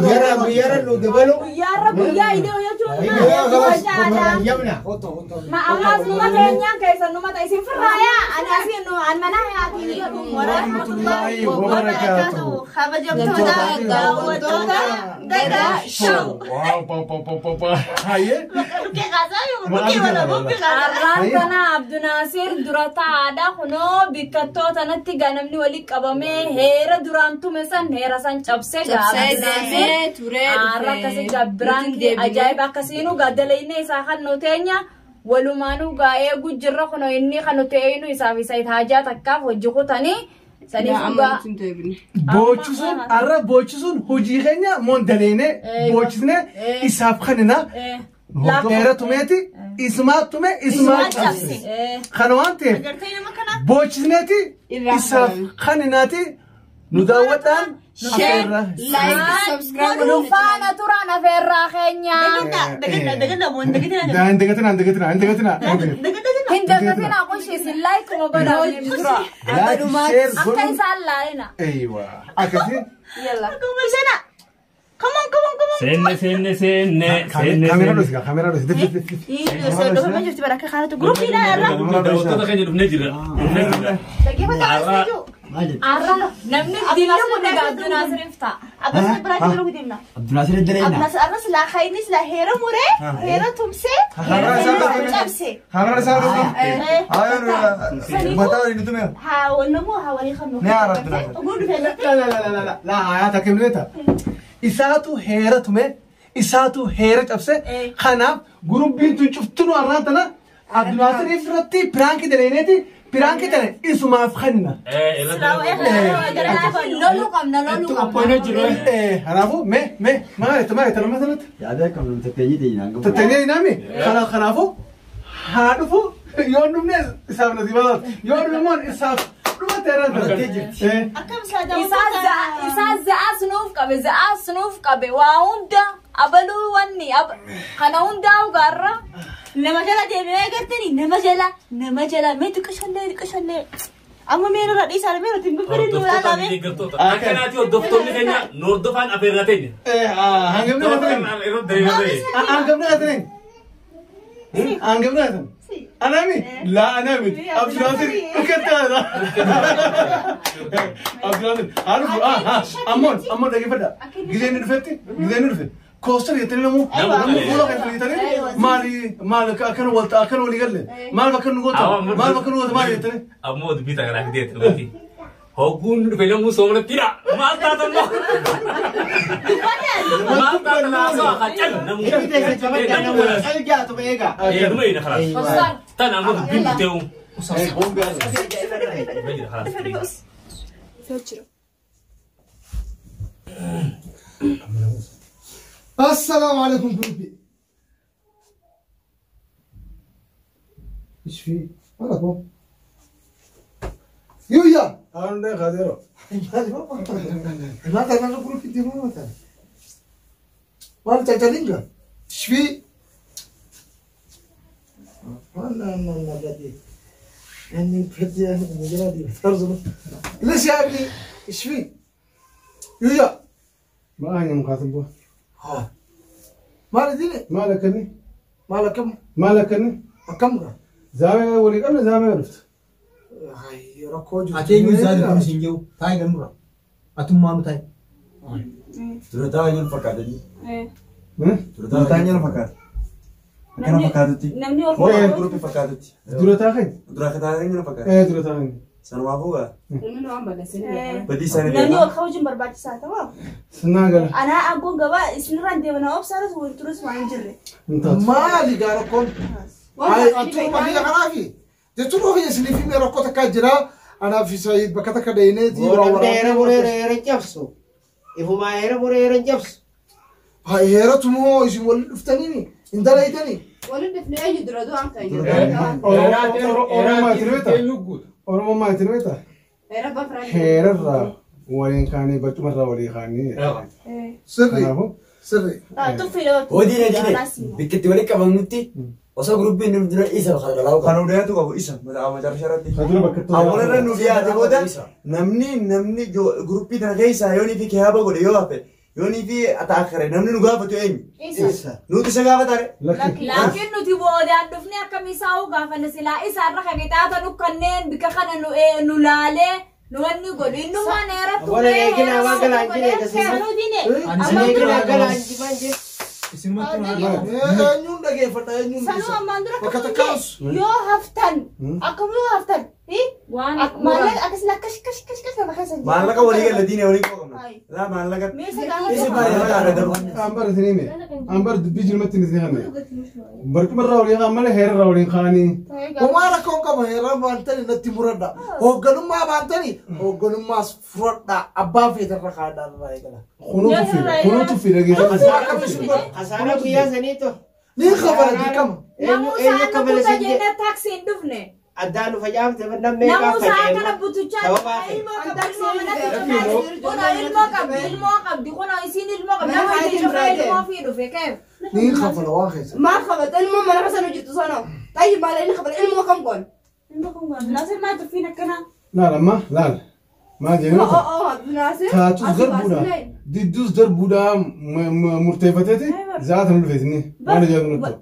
Guyyaarra nu dabalu. Guyyaarra guyyaa idoo jechuun Yamna. Ma ammas numa keenyaan keessan numa ta'e isin firraaya ani asiin nu an mana hayaatiin jedhu warahmatullahi wabarakaatuh. Kabajamtoota daawwattoota Gadaa Show. Waaw pa pa pa pa pa. Hayyee. Dhukkee kaasaa yoo dhukkee wala bobbi kaasaa. Har'aan kana Abdunaasir dura taa'aadha kunoo bikkattoota natti gaa namni walitti qabamee heera duraan tume san heera san cabsee gaa Cabsee Abdunaasir deemee turee har'a dhufee. akkasii gaa biraankii ajaa'iba akkasiinuu gaa dalaynee isaa kan nu teenya walumaanuu gaa eeguu jirra kunoo inni kan nuti eeyinu isaaf isa haajaa takkaaf hojii kutanii saniif gaa Boochisuun har'a boochisuun hojii keenya moon daleene boochisne isaaf kanina heera tumeeti isumaa tume isumaa cabse. Kana waan ta'eef Agartee nama kana boochisneeti isaaf kaninaati nu daawwadhaan Share, like, subscribe. Nu faana turan afeerraa keenya. dagadha dagadha moon dagatina Hin dagatinaa hin dagatinaa hin dagatinaa. Hin dagatinaa qoshi isin laayikuma godhaa dura. Like share Akka godhuun. isaan laalina. Eeywa akkasii. Yalla. Akkuma isheen Come on, come on, come on. Seenne seenne seenne seenne. Kaameraa dhosi kaameraa dhosi. Dhufee jirti bara akka kanatti gurupiidha irra. Daawwattoota keenya dhufnee jirra. Dhufnee jirra. Dhaggeeffata Har'a Arra namni dilli kun egaa Abdunaasiriif ta'a. Abbas biraa jiru deemna. Abdunaasir Daleena. Abbas arras laa khaynis laa heera muree heera tumsee heera cabsee. Kameraa isaa dhufu. Mataa waliin tumeera. Haa walnamu haa walii qabnu. Ni haara Abdunaasir. Oguu dhufee gartee. La la la la la la hayaa takka himneeta. Isaatu heera tume isaatu heera cabse kanaaf gurubbiin tun cuftunu har'aan tana Abdunaasiriif irratti piraankii daleeneeti piraankii tana isumaaf kanna. Loluu qabna loluu qabna. Kanaafuu mee mee maal jetta maal jetta nama sanatti. Yaada akkam tatteenyii ta'inaan qabu. Tatteenyee naami kanaafuu haa dhufu yoo dhufne isaaf nasiiba taatu yoo dhufe immoo isaaf dhumate irraa jirti. Akkam isaa Isaa za'aas nuuf qabe za'aas nuuf qabe waa hunda abaluu wanni kana hundaa ugaarra. Nama jala deemee agartanii nama jala mee xiqqishallee xiqqishallee. Amma mee irra dhiisaa mee irratti hin Hordoftoota fi laalame. deeggartoota. Akkanaati hordoftoonni keenya nu hordofaan afeerraa teenya. Hangamni haasa'in. Hangamni haasa'in. Hangamni haasa'in. Anami? La anami. Abdulaziz dhukkatti haasa. Abdulaziz. Haa dhufu. Ammoon ammoon dhaggeeffadha. Gizeen inni dhufetti gizeen inni dhufe. Koostar jettanii namuu namuu fuula keessan jettanii maali maali akkana walta akkana walii galle maal bakka nu goota maal bakka nu goota maali jettanii. Ammoo dubbii taganaa fideetti dhugatti. Hogguun dhufe namuu soomanatti dha. Maal taatan moo? Maal taatan haasawaa qacan namuu. Aljaatu eega. Dhuma ina khalaas. Tan ammoo dubbiin dhufteewu. Khalaas. السلام عليكم جروبي. ايش في؟ مالكم؟ يويا Aannan kadeero. ما تعمل جروبي دي ما تعمل ما تعمل ايش في؟ لا لا لا لا يعني بدي مجرد ليش يا ابني؟ ايش في؟ يويا Ma hanya mukaatibwa. ها مال ديني Maal akkanni? مال كم Maal akkanni? كم Zaamee walii qabne zaamee dhufte. هاي ركوج Ati eenyu isaanii kun isin jiru taayi ganurra. Atummaanu taayi. Dura taa'aa fakkaatanii. Dura taa'aa fakkaata. Akkana fakkaatutti. Namni ol Mooraa guruppii fakkaatutti. Dura taa'ee? Dura taa'aa fakkaata. Dura taa'ee. Sanumaafuu gaa. Badii isaanii Namni beekaa. ol kabajuun barbaachisaa ta'aa. Sinnaa gala. Anaa aggoon gabaa isinirraan deemana obsaaras wal turus waan hin jirre. Hin taatu. Maali gaa rakkoon? Atuma biyya kanaafi jechuun ofii isiniif himee rakkoo takkaa jira. Anaaf Saayid bakka takka deeyineeti. Heera muree heera cabsu. Ifumaa heera muree heera cabsu. Heeratu moo isin waliin dhuftanii hin dalaydanii? Waliin dhufnee eenyu dura du'aan kan jiru. Oromoo itti beektaa? Oromoo itti beektaa? Heera bafraan. Heerarraa waliin kaanii barcumarraa walii kaanii. Sirri Kanaafuu sirri. Tuffii dhawatu. Hojii na diine bikkitti walitti qabamnutti osoo gurubbiin nu dura isa kan Kan odeeffatu qabu isa macaafaa irratti. Kan dura bakka itti Awwaala irra nu dhiyaate booda namni namni guruppii kana keessaa yoo fi kiyaaba godhe yoo hafe Yoonii fi ataakkare namni nu gaafatu eenyu? Nuti isa gaafatare. Laakiin nuti boodaan dhufne akkam isaa gaafanne silaa isaarra kan qixaata nu kanneen bika kana nu laalee nu wanni godhu innumaan heerattu Eenyuun dhageeffadha eenyuun Sanuu ammaan dura Bakka takkaas. yoo haftan akkam yoo haftan waan maallaqa akkas akkas akkas akkas akkas lafa keessa jira. Maallaqa walii gala diinee walii qoqamna. Laa maallaqa. Meeshaa gaafa Isi maallaqa haadha darbu. Ambar isinime. Ambar dubbii jirmatti ni hame. Barcuma irraa waliin kaan malee heera irraa waliin kaanii. Homaa rakkoon qaba heera baantanii natti muradha. Hoogganummaa baantanii hoogganummaas fudhadha. Abbaa feetarra kaadhaa irraa eegala. Kunuutu fida. Kunuutu fida geessa. Kasaara guyyaa saniitu. Ni kafala dirqama. Namuu isaan nu buta jennee taaksii hin dhufne. Addaan nu facaafte namni meeqaa Namuu isaan faca'e. kana butuchaa ilmoo qabdi ilmoo manatti cufaa kunoo ilmoo qabdi ilmoo qabdi kunoo isiin ilmoo qabdi nama itti cufee ilmoo fi dhufe keef. Ni kafala waan keessa. ما خبط المهم انا حسن وجدت صنع طيب ما لين خبر المهم كم قول Naasir maal tuffiin akkanaa? Laal amma laal. Maal jennu? اه اه عبد الناصر Taatus darbuudha. Didduus darbuudha murteeffateeti zaata nu dhufeetini. Waan ijaaru nutti.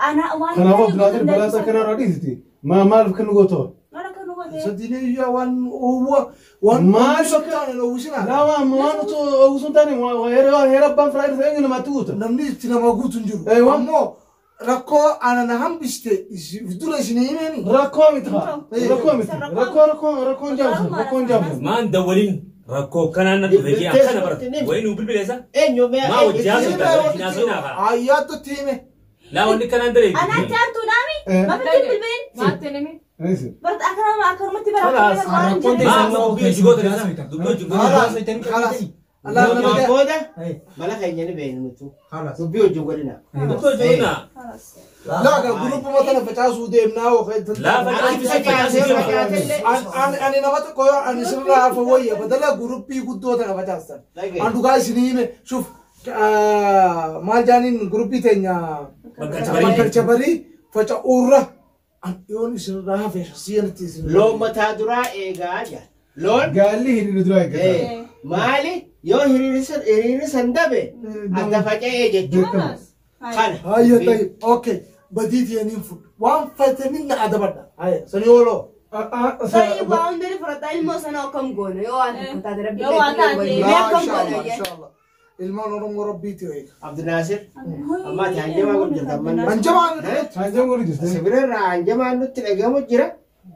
Kanaafuu Abdulaatir balaa akkanaa irraa dhiisiti. Maa maaliif kan nu gootoo? Isa diinee iyyaa waan oowwa waan Maal sokkaan oowwisina. Laa waan waan otoo oowwisuun taane heera abbaan firaa irra eenyu namaatti guuta. Namni itti nama guutu hin jiru. Eewa. Ammoo rakkoo ana na hambiste dura isin himeni. Rakkoo miti haa. Rakkoo miti. Rakkoo rakkoo rakkoon jaamsa. Rakkoon jaamsa. Maan dawwaliin rakkoo kanaan na dhufe jee akkana bara. Wayii nuu bilbileessa? Eenyu mee Maa wajji haasofta? Wajji haasofnaa kaa. Ayyaattu itti hime. Laa wanni kanaan daree. Anaatti hartuu naami? Mafitti bilbilin? Maatti nimi. Barta akkanuma akkanumatti Maa dubbii hojii goota dubbii hojii goota. Khalaas. Allah nama ga'e. Booda mala keenya ni beeknu nutu. Dubbii hojii godhina. Dubbii hojii godhina. Laa gaa guruppuma tana facaasuu deemnaa oo Laa facaasuu Ani nama tokko yoo ani sirraa hafa wayya badala guruppii guddoo tana facaastan. An dhugaa isinii hime shuf maal jaaniin guruppii teenya bakkalcha barii faca'uurra an yoon isinirraa hafe shaksiyanitti isin. Loon mataa duraa eegaa jira. Loon Gaalli hiriira duraa eeggata. maali yoo hiriirri san dabe adda faca'ee jechuudha. Kana. Hayya tayyib okay badii tiyaniin fudhu waan fatanii na adabadha. Hayya sani ooloo. طيب وعندنا فرط المو سنة كم قول يو أنت كنت ربي يو أنت كم Insha قول Allah insha Allah. Ilmaan Oromoo rabbiitti eega. Abdinaasir amma ati hanjamaa kun jirta amma. Hanjamaan Hanjamaa kun jirta. Sibirarraa hanjamaan nutti dhagahamu jira.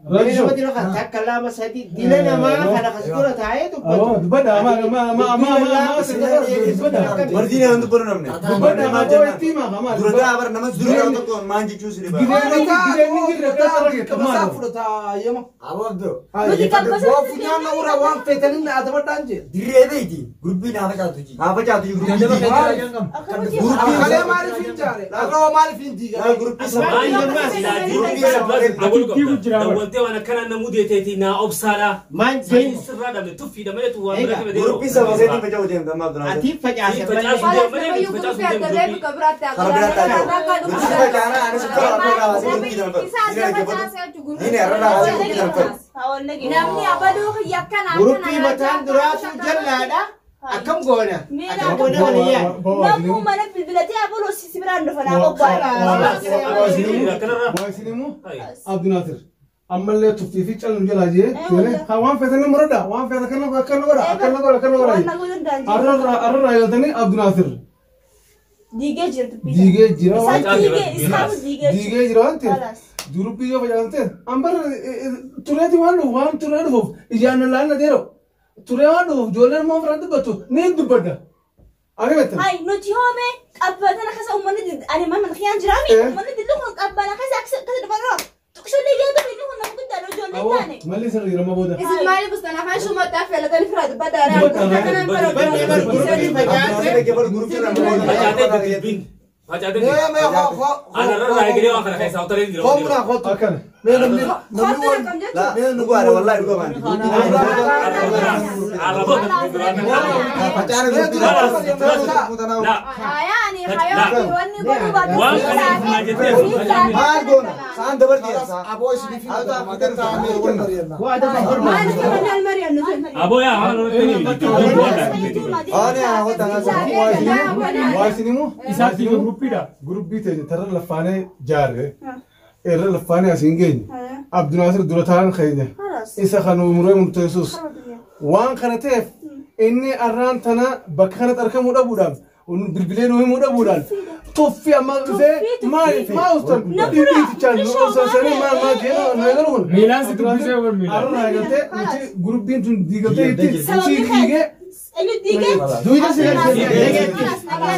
Nama dila kan takka lama sadi dila namaa kana kas dura taa'ee dubbatu. Dubbadha ama ama ama ama ama dubbadha. Warri nama dubbatu namni. Dubbadha maal ma itti hima ama. Dura taa'aa bara nama dura taa'u tokko maan jechuu si dhiba. Qabsaa fudhataa yema. Aboo Abdoo. Waan funyaan na uraa waan feetanii na adabadhaan jee. Dirree beeyti gurbiin haa facaatu ji. Haa facaatu ji gurbiin. Akalee maaliif hin jaare? Dhagaa maaliif hin diigame? Gurbii Dawwaltee waan akkanaa namuu deeteeti naa obsaadha. Maan Sanyii sirraa dhabne tuffiidha malee tu waan bira qabee Gurbii saba seetiin faca'u deemta amma Abdulnaasir. Ati facaase malee. Facaasuu deemta malee facaasuu deemta gurbii. Kara biraa taa'e. Gurbii facaana anis kara rakkoo kaasee gurbii danfatu. Diina irra kaasee gurbii danfatu. Namni abaluu kiyya akkana Gurbii mataan duraatu jallaadha. Akkam goona? Akkam goona waliyyaa? Namuu mana bilbilatee abaluu si biraan dhufa naa qophaa'e. Waa isin immoo Abdulnaasir. Ammallee tuffii fi callu jalaa jee waan feetanii muradha waan feeta akkana akkana godha akkana godha akkana godha arrarraa eegaltanii Abdulnaasir Diigee jira dubbii. diigee jira Isaan diigee isaan diigee jira. diigee jira waan ta'eef durubbii yoo facaafte ambar tureeti waan dhufu waan turee dhufuuf ijaan laalla deero turee waan dhufuuf ijoolleen immoo ofirraa dubbatu ni dubbadda Akka beektan. Hay nuti hoome qabbatana keessa uummanni ani mana khiyaan jiraami uummanni dillu kun qabbana keessa akka keessa dhufanoo tuqshollee yaadu inni kun nama guddaadha ijoollee taane. Malli sirrii jirama booda. Isin maaliif ustan afaan shumataa feelatanii firaa dubbata Gurbii facaase. Facaatee dubbiin. Facaatee. Mee mee hoo hoo. Ana irraa eegalee waan kana keessaa hoteelee jira. Hoo munaa kootu. Akkana. Mee namni namni wal. Dhugaadha wallahi dhuga baani. Facaana Hayaani hayaani wanni godhu baatu. Waan kana himaa jettee Maal goona? Sa'aan dabarteera sa'a. Aboo isin fi taa'amee wal mari'anna. Aboo yaa waan Waa isin immoo Isaatti guruppiidha. Gurupbii teenya tarra laffaanee jaarre irra laffaanee asiin geenye Abdunaasir dura taa'an keenya isa kan umuree murteessus waan kana ta'eef inni arraan tana bakka kanatti argamuu dhabuudhaan bilbilee nu himuu dhabuudhaan tuffii amma dhufee maal maal ustan dhiitichaan nu osoo maal maal jee nu eegalu kun Miilaan si dubbisee wal miilaan. arraa eegaltee nuti guruppiin tun diigaltee itti si diigee Eenyu diigee? duwida si galchee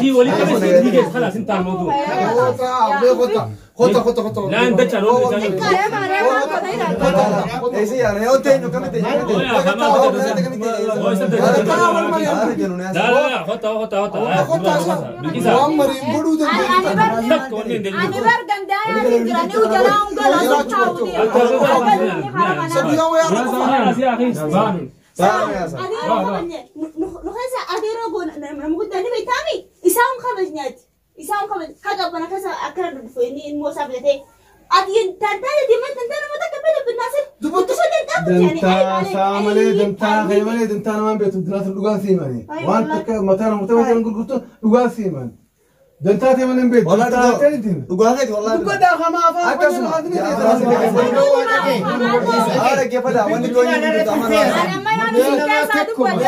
Si waliin qabee si diigee kalaas hin taa'an mootu. Mee kota kota kota kota. Laan dachaa loon dachaa. Eessi yaana yoo teenyu akkamitti Waan mariin godhuu dandeenya. Ani bar gandayaa jiranii ujalaa hungalaa socho'uu deemu. Sabiyaa wayaa rakkoo. Adeeroo kabajne nu keessa adeeroo goona nama guddaa ni beektaami isaan kabajnaati isaan kabaj haqa bana keessa akkana dhufu inni ilmoo isaa filatee ati tantaane deeman tantaane nama takka bela binnaasir dubbatu Dantaa isaa malee dantaa kee malee dantaa namaan beektu Abdunaasir dhugaa si himani. Waan takka mataa namoota mataa gurgurtu dhugaa si himani. Dantaa ta'e malee hin beektu. Dantaa ta'e hin himi. Dhugaa keeti wallahi. Dhugaa hamaa afaan Akkasuma. Haala geeffadha wanni tooyii hunduu amanaa. Amma yoo isin keessaa dubbadde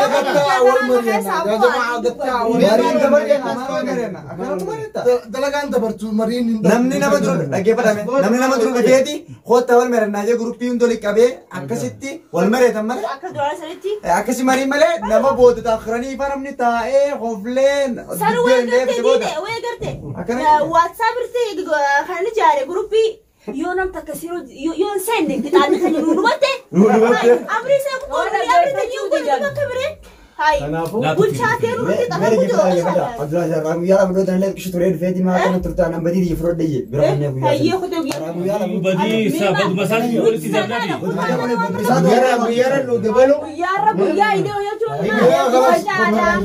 Mariin dabarteena maal mari'anna akkanatti mari'atta. Dalagaan dabartu mariin hin Namni nama dura dhaggeeffatame namni nama dura dhufeeti hotta wal mari'annaa jee guruppii hundi walitti qabee akkasitti wal mari'atan malee akka duraan sanitti akkasi marii malee nama booda taakiranii ifa namni taa'ee hofleen Sanu way garte diide way garte. WhatsApp irratti kan inni jaare guruppii yoo nam takka siroo yoo hin seenne qixaanni kan nu hubatte. Amri isaa kun amri ta'e kun bakka biree. Hai. Kanaafuu Bulchaa ta'e nuti Mere giftaa Abdunaasir guyyaa lama dhoota illee qishu turee dhufeeti maa kana turtaan ambadii biyya fudhadhe jee bira fannee guyyaa. Hayyee kutee guyyaa. Guyyaa lama. Badii isaa baduma isaa walitti zaarnaafi. Guyyaara guyyaara nu dabalu. Guyyaarra guyyaa idoo jechuun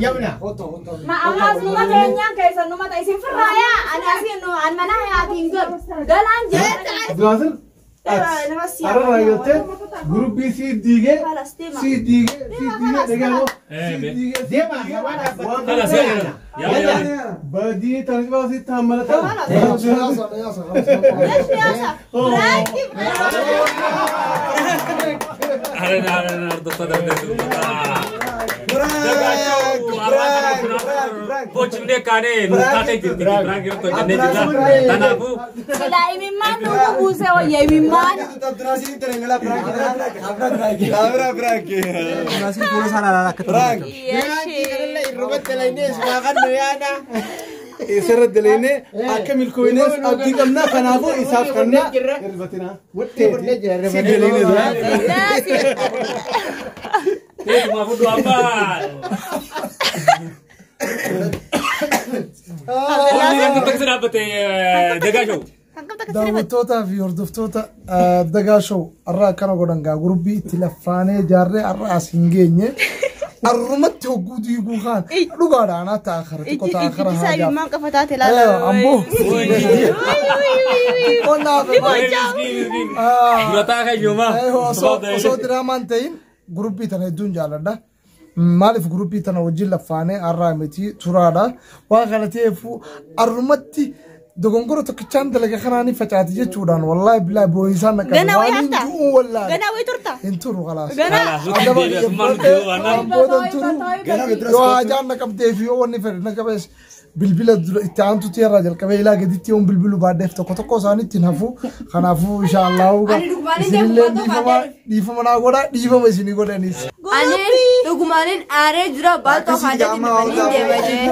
Yamna. Ma ammas numa keenyaan keessa numa ta'e isin firraayaa ani asiin nu an mana hayaatiin galu galaan jira. Abdunaasir arraa eegaltee gurupbii si diigee si diigee si diigee dhagamoo si diigee Deema waan dhaabbatu. Kalaas yaa yaa. badii tartiibaa si taammalata. Arena arena hordoftoota Bochimne kaanee nu taatee jirti piraanki irratti hojjennee jirra. Kanaafuu Silaa imimmaan nu buuse wayya imimmaan. Abdunaasir fuula isaa ilaalaa akka Piraank. Biraanki kanallee irrumatti dalagnee sumaa kan nu yaada. Isarra dalagnee akka milkooynees abdii qabna kanaafuu isaaf qabna. Hirbatina. Si dalagnee dura. teetuma fudhu amma. Onni akka taksii dhaabbate dagaa shoo. Daawwattootaa fi hordoftoota Dagaa Show har'a akkana godhan gaa gurbii itti laffaanee jaarree har'a as hin geenye arrumatti hogguu diiguu kaan dhugaadha anaa ta'a kara xiqqoo ta'a kara Isaa haa imimmaan qofa taate laala. Amboo. Qonnaa fi Durataa kan yooma. Osoo diraamaan ta'in gurbii tana hedduun jaalladha. Maaliif gurbii tana wajjin laffaanee har'aa miti turaadha. Waan kana ta'eef arrumatti dogongora tokkichaan dalaga kanaanii facaati jechuudhaan wallaahi bilaa boo'isaan naqabe. Ganaa wayii Waan hin hafta? du'uun wallaahi. Ganaa wayii turta? Hin turu khalaas. Ganaa. Booda hin turu. Yoo hajaan na qabdee fi yoo wanni fedhe na qabees bilbila dura itti aantutti irraa jalqabee ilaa gaditti yoon bilbilu baadheef tokko tokko isaanii ittiin hafu. Kanaafuu inshaallahu isinillee dhiifama naa godhaa dhiifama isinii godhanis. Ani dhugumaanin aaree jira baaltoo haadhatiin dhufanii deemanii.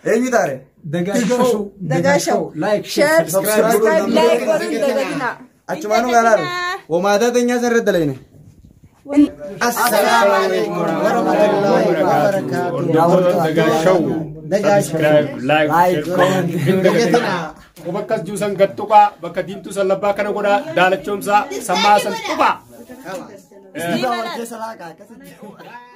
Eenyu taare? Dagaa Show. Like, Share, subscribe, like godhuun dagatinaa. Achumaanuu gaalaaru. Womaataa teenyaa sarara dalagne. Assalaamu alaikum warahmatullahi wabarakatuh. Dagaa Show. Subscribe, like, share, comment. Hin dagatinaa. Bakka juusan gad tuqaa, bakka diimtuu san labbaa kana godhaa, daalachoomsaa, sammaa san tuqaa. Keessa laaqaa akkasitti.